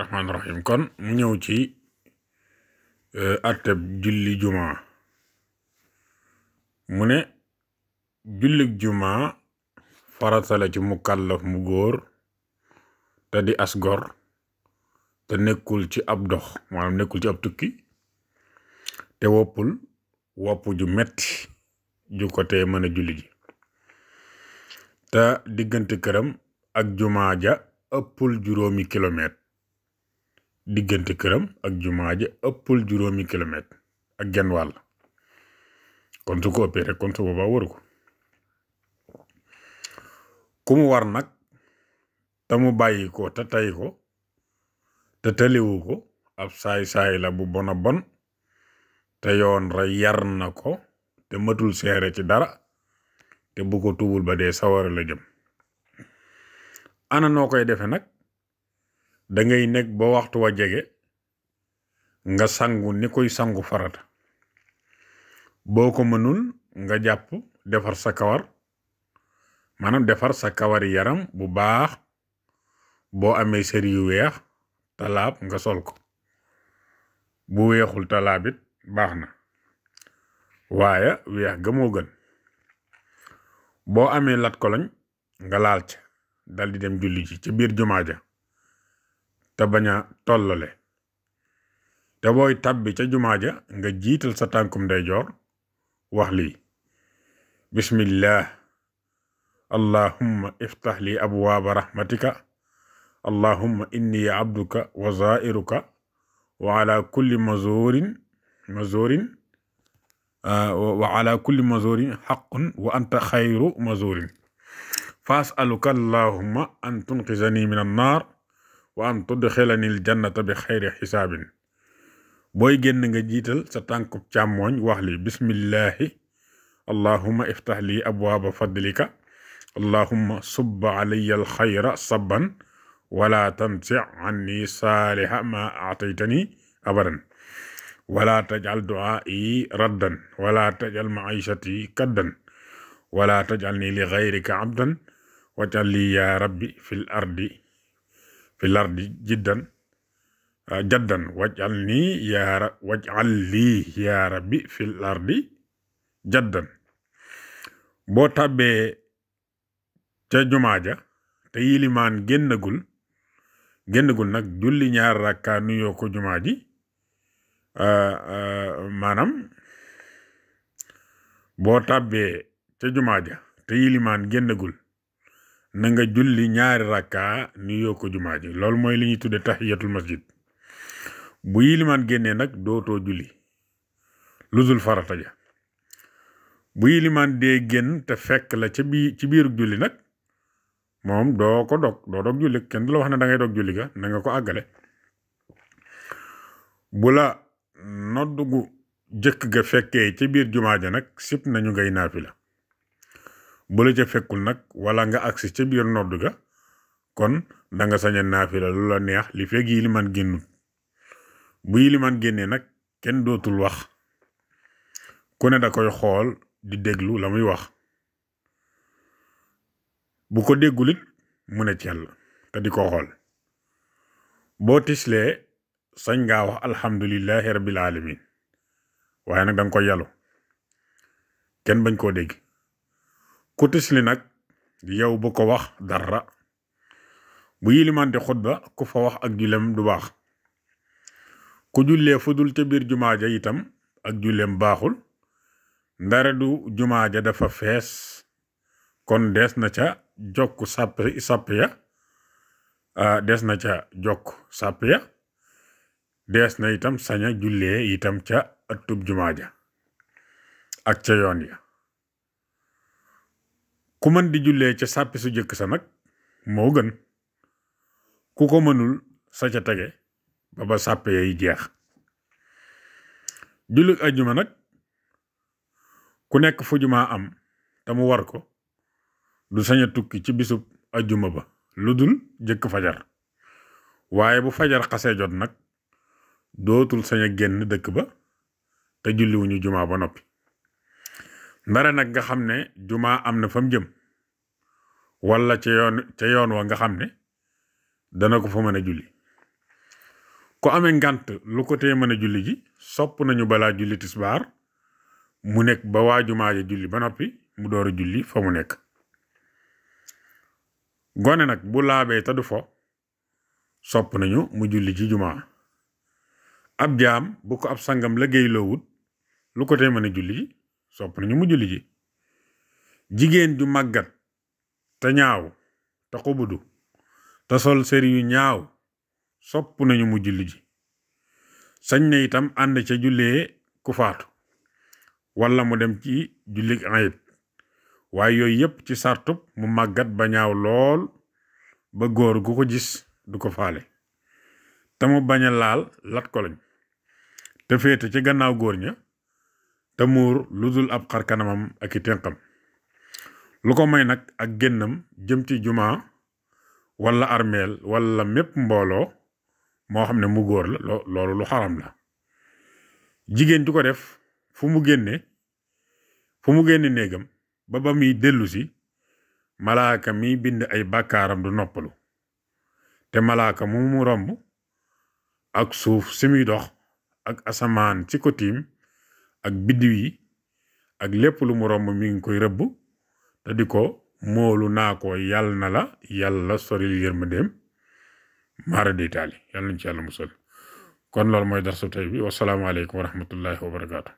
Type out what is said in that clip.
rahmaani rahim kon mu ñëw ci atteb julli jumaa mu ne jullig jumaa farata la ci mukallaf mu góor te di as gor te nekkul ci ab dox maanaam nekkul ci ab tukki te woppul wopp ju metti ju ko tee mën a julli ji te diggante këram ak jumaa ja ëppul juróomi kilomètre diggante këram ak jumaa ja ëppul juróomi kilomètre ak genn wàll kon su ko ëppee rek kon su boobaa waru ko ku mu war nag te mu bàyyi ko te tay ko te taliwu ko ab saay-saay la bu bona bon te yoon ra yar na ko te matul seere ci dara te bu ko tuubul ba dee sawara la jëm ana noo koy defe nag dangay nekk ba waxtu wa jege nga sangu ni koy sangu farata boo ko mënul nga jàpp defar sa kawar maanaam defar sa kawari yaram bu baax boo amee sër yu weex talaab nga sol ko bu weexul talaabit baax na waaye weex ga moo gën boo amee lat koloñ nga laal ca dal di dem julli ci ca biir jumaa ja te bañ a tollale te booy tabbi ca jumaa ja nga jiital sa tànkum ndeyjoor wax lii bismillah allahumma iftah li abwaaba rahmatika allahumma inni abduka wa zairuka wa ala kulli mazurin haqqun wa anta xayru mazurin fasaluka allahumma an tunqizani min annar wa an tudxilani aljannata bi xayri xisaabin booy génn nga jiital sa tànkub càmmooñ wax li bismillahi allahumma iftah li abwaaba fadlika allahumma subba alayya alxayra sabban wala tansi anni saaliha ma aataytani abadan wala tajal du'aa'i raddan wala tajal maishati kaddan wala tajalni li gayrika abdan wajal li ya rabbi fil ardi jaddan wajal lii yaa rabbi fil ardi jaddan boo tàbbee ca jumaa ja te yilimaan génnagul nag julli ñaar rakka nuyoo ko jumaa ji maanaam boo tàbbee ca jumaa ja te yilimaan génnagul na nga julli ñaari rakka nuyoo ko jumaa ji loolu mooy li ñuy tudde tahiyatul masjid bu yilimaan génnee nag dootoo julli lu dul farata ja bu yilimaan dee génn te fekk la ci biiru julli nag moom doo dog julli kenn du la wax ne da ngay dog julli ga na nga ko àggale bu la nodd gu jëkk ga fekkee ci biir jumaa ja nag sip nañu ngay naafila bu la ca fekkul nag wala nga agsi ca biir nodd ga kon da nga sañ a naafila lu la neex li fekk yilimaan génnut bu yilimaan génnee nag kenn dootul wax ku ne da koy xool di déglu la muy wax bu ko déggulit mu ne ci yàlla te di ko xool boo tislee sañ ngaa wax alhamdulillahi rabbil alamin waaye nag danga ko yalu kenn bañ koo dégg ku tisli nag yow bu ko wax dara bu yilimaan di xutba ku fa wax ak julleem du baax ku jullee fu dul ca biir jumaa ja itam ak julleem baaxul ndare du jumaa ja dafa fees kon des na ca jokk sàpp ya des na ca jokk sàpp ya des na itam saña jullee itam ca ëttub jumaa ja ak ca yoon ya ku mën di jullee ca sàppi su jëkk sa nag moo gën ku ko mënul sa ca tege ba sàppe yi jeex julli ajjuma nag ku nekk fu jumaa am te mu war ko du sañ a tukki ci bisub ajjuma ba lu dul jëkk fajar waaye bu fajar xasee jot nag dootul sañ a génn dëkk ba te julliwuñu jumaa ba noppi ndare nag nga xam ne jumaa am na fa mu jëm wala ca yoon wa nga xam ne dana ko fa mën a julli ku amee ngànt lu ko tee mën a julli ji sopp nañu balaa julli tisbaar mu nekk ba waa jumaa ja julli ba noppi mu door a julli fa mu nekk. gone nag bu laabee te du fo sopp nañu mu julli ci jumaa. ab jaam bu ko ab sangam liggéey loo wut lu ko tee mën a julli ji sopp nañu mu julli ji. jigéen ju màggat te ñaaw te xubudu te sol sëri yu ñaaw sopp nañu mu julli ji. sañ na itam ànd ca jullee ku faatu walla mu dem ci julli ayib waaye yooyu yépp ci sartub mu màggat ba ñaaw lool ba góor gu ko gis du ko faale te mu bañ a laal lat ko lañ te féete ci gannaaw góor ña te muur lu dul ab xar kanamam ak i tenqam. lu ko may nag ak génnam jëm ci jumaa walla armeel walla mépp mbooloo moo xam ne mu góor la loolu lu xaram la. jigéen ju ko def fu mu génne néegam ba muy dellu si malaaka mi bind ay bàkkaaram du noppalu te malaaka mu romb ak suuf si muy dox ak asamaan ci ko tiim ak biddiw yi ak lépp lu mu romb mi ngi koy rëbb te di ko moolu naa ko yàlla na la yàlla soril yërmandeem maara day taali yàlla nañ ci yàlla musal. kon loolu mooy darsu tey bi wasalaamaaleykum wa rahmatullahi wa barakaatu.